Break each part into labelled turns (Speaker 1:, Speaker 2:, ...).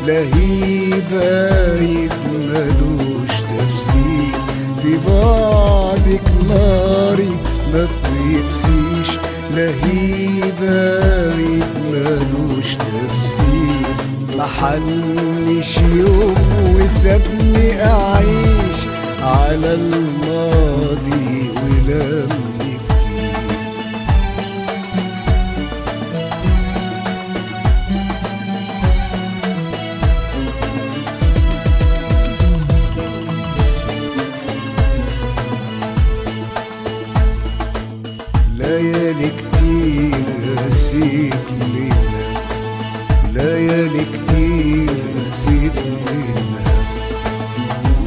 Speaker 1: لهيب عيد ملوش تفسير، في بعدك ناري ما بتطفيش، لهيب عيد ملوش تفسير. محنش يوم وسابني أعيش على الماضي ولمني كتير. ليالي كتير قسيت منها، ليالي كتير قسيت منها،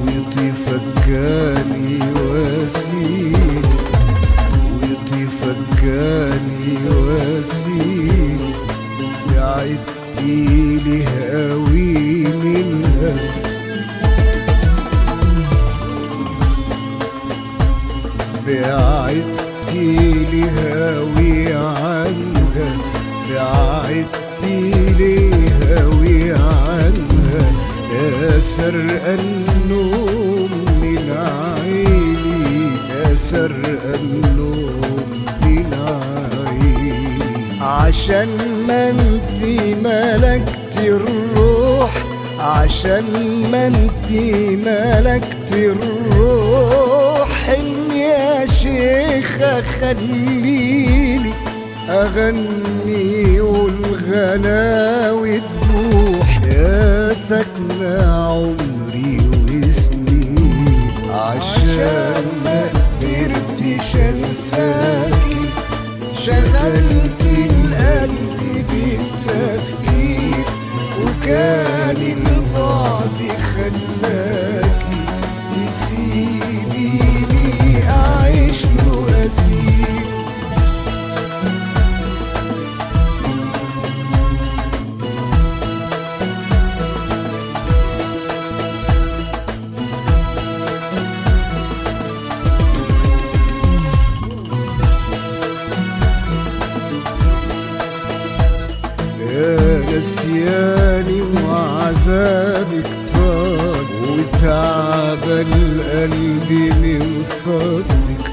Speaker 1: وطيفك كان يواسيني، وطيفك كان يواسيني، بعدتيلي هاوي منها، بعدتيلي هاوي عنها، بعدتيلي هاوي عنها. يا سرق النوم من عيني، يا سرق النوم من عيني، عشان ما انتي ملكتي الروح، عشان ما انتي ملكتي الروح. يا شيخة خليني أغني والغلاوي تبوح، يا سكنة عمري وسنين، عشان ما قدرتش أنساكي شغلت القلب بالتفكير، وكان البعد خلاكي تسيبيني أعيش له أسير. يا نسياني وعذابك طال، وتعب القلب من صدك،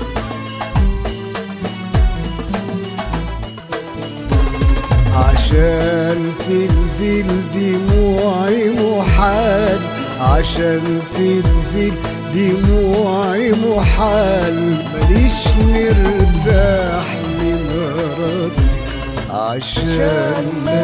Speaker 1: عشان تنزل دموعي محال، عشان تنزل دموعي محال، ماليش مرتاح من ردك، عشان ما